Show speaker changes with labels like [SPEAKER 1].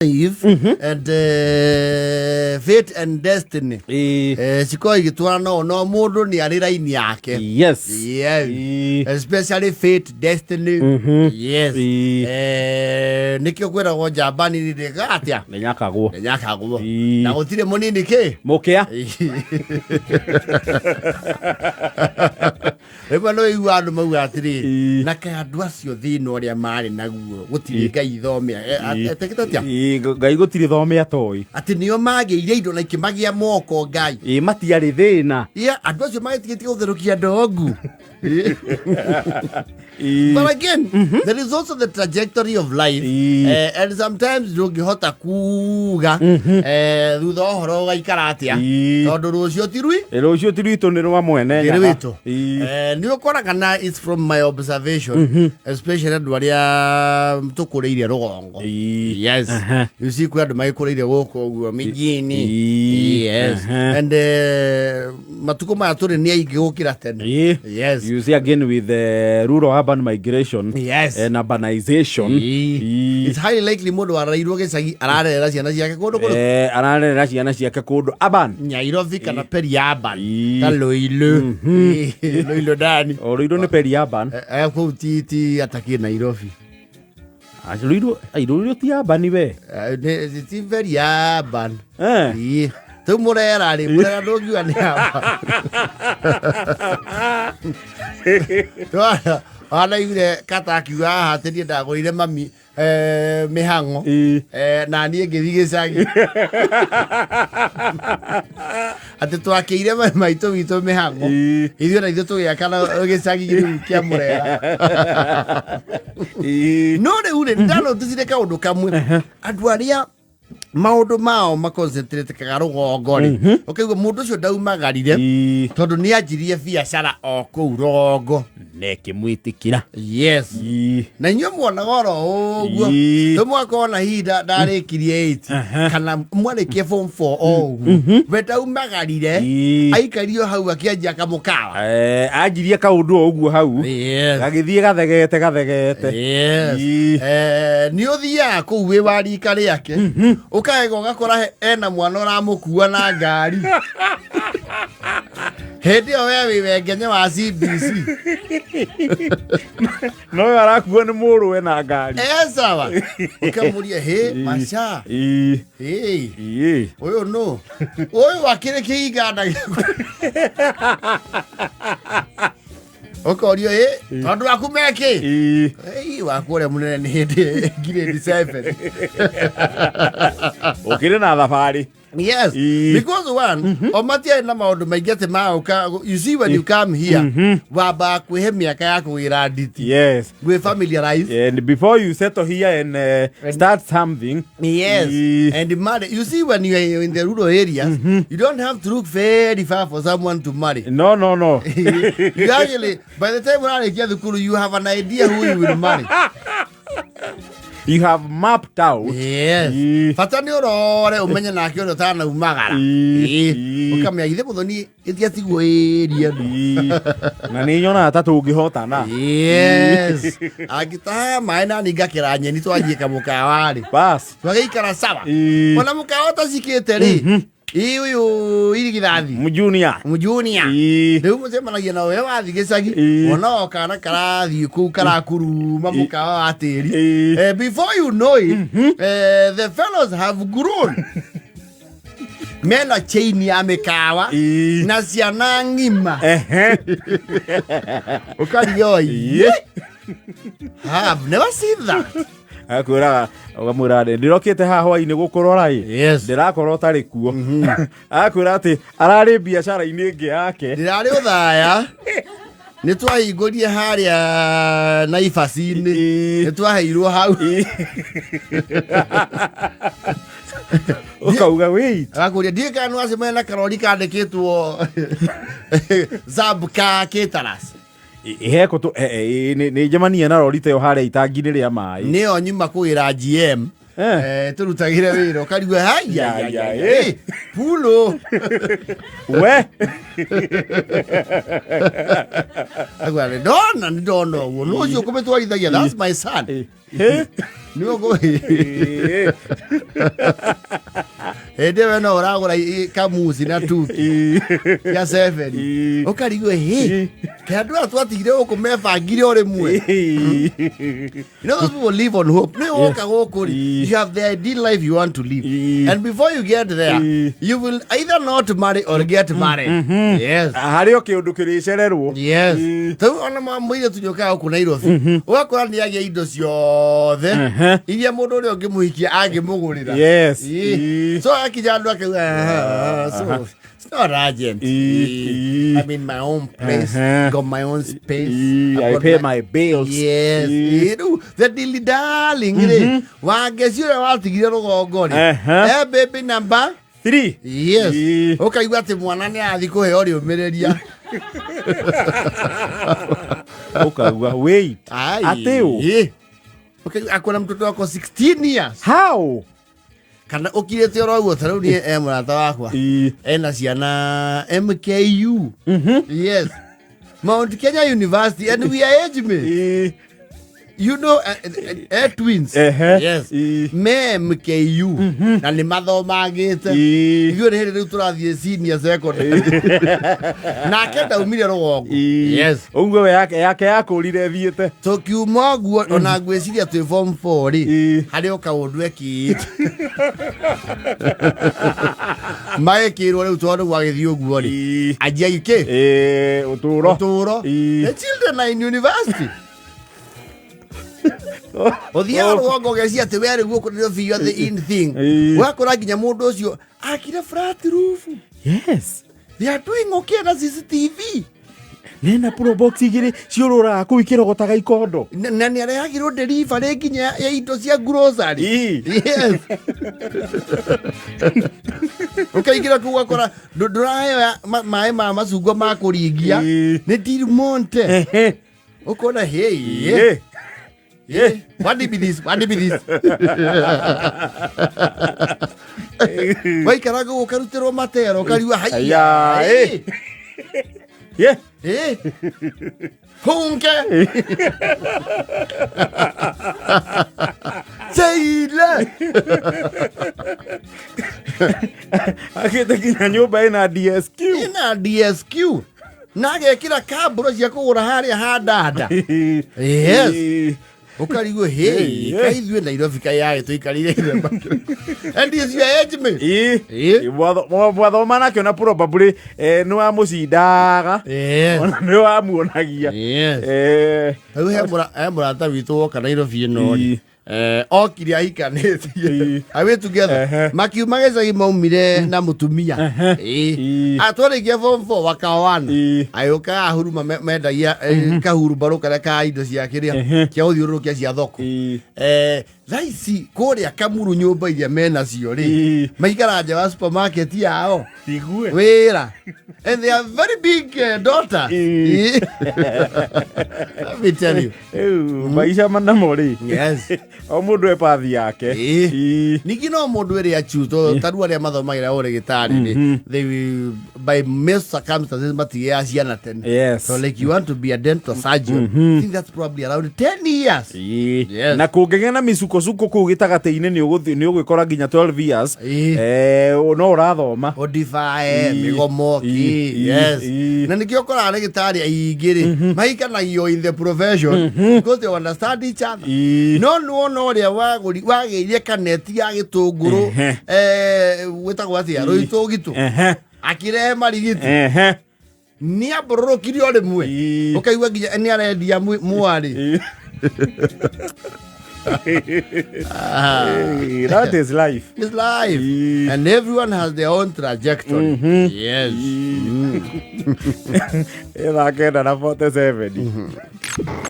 [SPEAKER 1] Life and fate and destiny. Cikoragwo igĩtwarana no no mũndũ nĩ arĩ raini yake. Yes. Especially fate, destiny. Yes. Nĩkĩo kwĩragwo njamba nini ndĩkaga atĩa?
[SPEAKER 2] Nĩnyakagwo.
[SPEAKER 1] Ndĩnyakagwo. Na gũtirĩ mũnini kĩ?
[SPEAKER 2] Mũkĩa.
[SPEAKER 1] Rĩmwe nĩ ũigua andũ mauga atĩrĩrĩ, na kaĩ andũ acio thĩna ũrĩa marĩ naguo gũtirĩ Ngai thome etĩkĩte atĩa?
[SPEAKER 2] Ĩĩ, Ngai gũtirĩ thome atoĩ.
[SPEAKER 1] Atĩ nĩo magĩire indo na ikĩmagĩa moko Ngai.
[SPEAKER 2] Ĩĩ, matiarĩ thĩna.
[SPEAKER 1] Yeah, andũ acio magĩtigĩtie gũtherũkia ndongu. But again, there is also the trajectory of life. And sometimes ndũngĩhota kuga thutha wa ũhoro ũgaikara atĩa. Tondũ rũciũ ti rui.
[SPEAKER 2] Ĩ, rũciũ ti rwitũ, nĩ rwa mwene
[SPEAKER 1] Nĩ
[SPEAKER 2] Nyaga.
[SPEAKER 1] rwitũ. Nĩ ũkoraga na it's from my observation, especially andũ arĩa tũkũrĩire rũgongo. Yes. You see, kwĩ andũ magĩkũrĩire gũkũ ũguo mijini. Yes. And matukũ maya tũrĩ nĩ aingĩ gũkĩra tene. Yes.
[SPEAKER 2] You see, again with the rural urban migration and urbanization.
[SPEAKER 1] It's highly likely mũndũ warereirwo gĩcagi ararerera ciana ciake kũndũ kũrĩkũ?
[SPEAKER 2] Ararerera ciana ciake kũndũ urban.
[SPEAKER 1] Nyairobi kana peri-urban. Ta Ruiru. Ruiru ndani.
[SPEAKER 2] O Ruiru nĩ peri-urban.
[SPEAKER 1] Kũu ti atakĩ Nairobi.
[SPEAKER 2] Ah, Ruiru, ai, Ruiru ti urban we.
[SPEAKER 1] Ti very urban. Ĩĩ. Rĩu mũrera rĩ, mũrera ndũngiuga nĩ urban. Wanaiguire kata akiuga haha atĩ niĩ ndagũrire mami mĩhang'o na niĩ ngĩthiĩ gĩcagi, atĩ twakĩire maitũ witũ mĩhang'o, ithuĩ na ithuĩ tũgĩaka na gĩcagi rĩu kĩa mũrera. No rĩu rĩ, ndanoticire kaũndũ kamwe, andũ arĩa maũndũ mao maconcentrate-kaga rũgongo rĩ, ũkaigua mũndũ ũcio ndaumagarire tondũ nĩ anjirie biacara o kũu rũgongo.
[SPEAKER 2] Nekĩmwĩtĩkĩra.
[SPEAKER 1] Yes. Na inyuĩ muonaga oro ũguo. Rĩu mũgakona hihi ndarĩkirie 8 kana mwarĩkie form 4 o ũguo, we ndaumagarire, aikario hau akĩanjia kamũkawa.
[SPEAKER 2] Anjirie kaũndũ o ũguo hau. Gagĩthiĩ gathegete gathegete.
[SPEAKER 1] Yes. Nĩ ũthiaga kũu wĩ wa rika rĩake, ũkaega ũgakora ena mwana ũramũkua na ngari hĩndĩ ĩyo we wĩ wengenye wa CBC.
[SPEAKER 2] No ũyũ arakuo nĩ mũrũwe na ngari.
[SPEAKER 1] Sawa, ũkamũria, hĩ maca. Hĩ. Ũyũ nũ ũyũ wakĩrĩ kĩiganda gĩaku, ũkorio ĩ tondũ waku mekĩ. Ĩi, waku ũrĩa mũnene nĩ hĩndĩ grade 7.
[SPEAKER 2] Ũkĩrĩ na thabarĩ.
[SPEAKER 1] Yes, because one, o matiarĩ na maũndũ maingĩ atĩ maũka. You see, when you come here, wambaga kwĩhe mĩaka ya kũgĩra nditi. Gwĩ familiarize.
[SPEAKER 2] And before you settle here and start something.
[SPEAKER 1] Yes. And marry. You see, when you are in the rural areas, you don't have to look very far for someone to marry.
[SPEAKER 2] No.
[SPEAKER 1] You actually, by the time ũrarĩkia thukuru, you have an idea who you will marry.
[SPEAKER 2] You have mapped out.
[SPEAKER 1] Yes. Bata nĩ ũrore ũmenye nake ũrĩa ũtanaumagara. Ũkamenya githĩ mũthoni ĩtiatigwo ĩrie ĩno.
[SPEAKER 2] Na nĩ nyonaga ta tũngĩhotana.
[SPEAKER 1] Yes. Angĩtaha maĩ nani ngakĩra nyeni twanjie kamũkawa rĩ.
[SPEAKER 2] Bas.
[SPEAKER 1] Twagĩikara sawa. Ona mũkawa ũtacikĩte rĩ. Ĩ ũyũ irigithathi.
[SPEAKER 2] Mjunior.
[SPEAKER 1] Mjunior. Rĩu mũcemanagia na we wathiĩ gĩcagi. Wona o kana karathiĩ kũu karakuruma mũkawa wa tĩri. Before you know it, the fellows have grown. Mena chain ya mĩkawa na ciana ng'ima. Ũkaria oi. I've never seen that.
[SPEAKER 2] Akwĩraga ũkamwĩra ndĩrokĩte haha hwainĩ gũkũrora ĩ. Ndĩrakora ũtarĩ kuo. Akwĩra atĩ ararĩ biacara-inĩ ĩngĩ yake.
[SPEAKER 1] Ndĩrarĩ ũthaya, nĩ twahingũrie harĩa Naibaci-inĩ, nĩ twaheirwo hau.
[SPEAKER 2] Ũkauga wait.
[SPEAKER 1] Agakũria ndiĩ kana nĩ wacemania na karori kandĩkĩtwo Zabka Caterers.
[SPEAKER 2] Heko nĩ njemania na rori ta ĩyo harĩa itangi-inĩ rĩa maĩ.
[SPEAKER 1] Nĩyo nyuma kũgĩra GM. Tũrutagĩre wĩra ũkarigwo haya.
[SPEAKER 2] Ya, ya, eh.
[SPEAKER 1] Pulo.
[SPEAKER 2] We.
[SPEAKER 1] Agwa nĩ ndona, nĩ ndona ũguo nũ ũcio ũkũmĩtwarithagia, that's my son. Nĩwe hĩndĩ ĩyo no ũragũra kamuci na tuki cia seven. Ũkarigwo hĩ kaĩ andũ aya twatigire gũkũ mebangire o rĩmwe. You know, those people live on hope. Nĩ woka gũkũ rĩ, you have the ideal life you want to live. And before you get there, you will either not marry or get married. Yes.
[SPEAKER 2] Harĩ o kĩũndũ kĩrĩcererwo.
[SPEAKER 1] Yes. Tau ona mũirĩtu nĩũkaga gũkũ Nairobi, ũgakora nĩ agĩa indo ciothe iria mũndũ ũrĩa ũngĩmũhikia angĩmũgũrĩra. So akinya andũ akauga, "Ah, so it's not urgent. I'm in my own place, got my own space. I've
[SPEAKER 2] I
[SPEAKER 1] got
[SPEAKER 2] pay my bills.
[SPEAKER 1] Yes. Rĩu the dilly darling rĩ, wangeci ũrĩa watigire rũgongo rĩ, baby number
[SPEAKER 2] 3.
[SPEAKER 1] Yes. Ũkaigua atĩ mwana nĩ arathiĩ kũheo rĩũmĩrĩria.
[SPEAKER 2] Ũkauga wait.
[SPEAKER 1] Ai.
[SPEAKER 2] Atĩ ũ?
[SPEAKER 1] Ũkaigua akona mtoto wako 16 years.
[SPEAKER 2] How?
[SPEAKER 1] Kana ũkirĩte oro ũguo, ta rĩu niĩ e mũrata wakwa ena ciana MKU. Yes. Mount Kenya University, and we are age mates. You know, twins. Yes. Me MKU na nĩ mathomagĩte. Ithuĩ nĩ hĩndĩ rĩu tũrathiĩ senior secondary. Nake ndaumire rũgongo. Yes.
[SPEAKER 2] Ũguo we yake yakũrire thiĩte.
[SPEAKER 1] Tũkiuma ũguo, ona ngwĩciria twĩ form 4 rĩ, harĩ o kaũndũ ekĩte magĩkĩrwo rĩu tondũ gwagĩthiĩ ũguo rĩ, anjia ikĩ
[SPEAKER 2] Ũtũũro.
[SPEAKER 1] Ũtũũro. The children are in university. Ũthiaga rũgongo ũgecia atĩ we rĩu gũkũ nĩrĩo biũ the in thing. Ũgakora nginya mũndũ ũcio akire flat roof. They are doing okay na CCTV.
[SPEAKER 2] Nena pro box igĩrĩ ciũrũraga kũu ikĩrogotaga ikondo.
[SPEAKER 1] Na nĩ arehagĩrwo delivery nginya ya indo cia grocery. Yes. Ũkaingĩra kũu ũgakora ndũraheo maĩ ma macungwa ma kũringia, nĩ Del Monte. Ũkona hey. What be this? What be this? Waikara kũu ũkarutĩrwo matero ũkariua haiya.
[SPEAKER 2] Haiya,
[SPEAKER 1] Hunke. Seile.
[SPEAKER 2] Akĩte nginya nyũmba ĩna DSQ.
[SPEAKER 1] Ina DSQ. Na agekĩra kambũro cia kũgũra harĩa ha dada. Yes. Ũkarigwo hey, kaĩ ithuĩ Nairobi kaĩ yagĩ tũikarire ithemba. And is your age mate.
[SPEAKER 2] Mwathoma nakĩo na probably nĩ wamũcindaga. Ona nĩ wamuonagia.
[SPEAKER 1] Yes. Rĩu he mũrata witũ woka Nairobi ĩno rĩ, okire ahikanĩtie. Are we together? Makiuma gĩcagi maumire na mũtumia. Atwarĩkia form 4 wakaoana. Agĩũka ahuruma mendagia kahurumbarũ karĩa ka indo cia kĩrĩa cia gũthiũrũrũkia cia thoko. Thaa ici kũrĩa Kamuru nyũmba iria menacio rĩ, maikara nja wa supermarket yao.
[SPEAKER 2] Igue.
[SPEAKER 1] Wĩra, and they are very big daughters. Let me tell you.
[SPEAKER 2] Rĩu maica manamo rĩ, o mũndũ e pathi yake.
[SPEAKER 1] Ningĩ no mũndũ ĩrĩa achu ta rĩu arĩa mathomagĩra ũrĩgĩtarĩ rĩ, they will, by most circumstances, matigĩaga ciana tene. So like you want to be a dental surgeon, I think that's probably around 10 years. Yes.
[SPEAKER 2] Na kũngĩgĩa na mĩcukocuko kũu gĩtagatĩ-inĩ nĩ ũgwĩkora nginya 12 years no ũrathoma.
[SPEAKER 1] Odifae mĩgomo ki. Yes. Na nĩkĩo ũkoraga rĩgĩtarĩ aingĩ rĩ mahikanagio in the profession because they understand each other. No nĩwona ũrĩa wagĩire kaneti ya gĩtũngũrũ, gwĩtagwo atĩa, rũitũgitũ, akĩrehe marigiti, nĩ ambũrũrũkire o rĩmwe. Ũkaigua nginya nĩ arendia mwarĩ.
[SPEAKER 2] That is life.
[SPEAKER 1] It's life. And everyone has their own trajectory. Yes.
[SPEAKER 2] Thaa 9 na 47.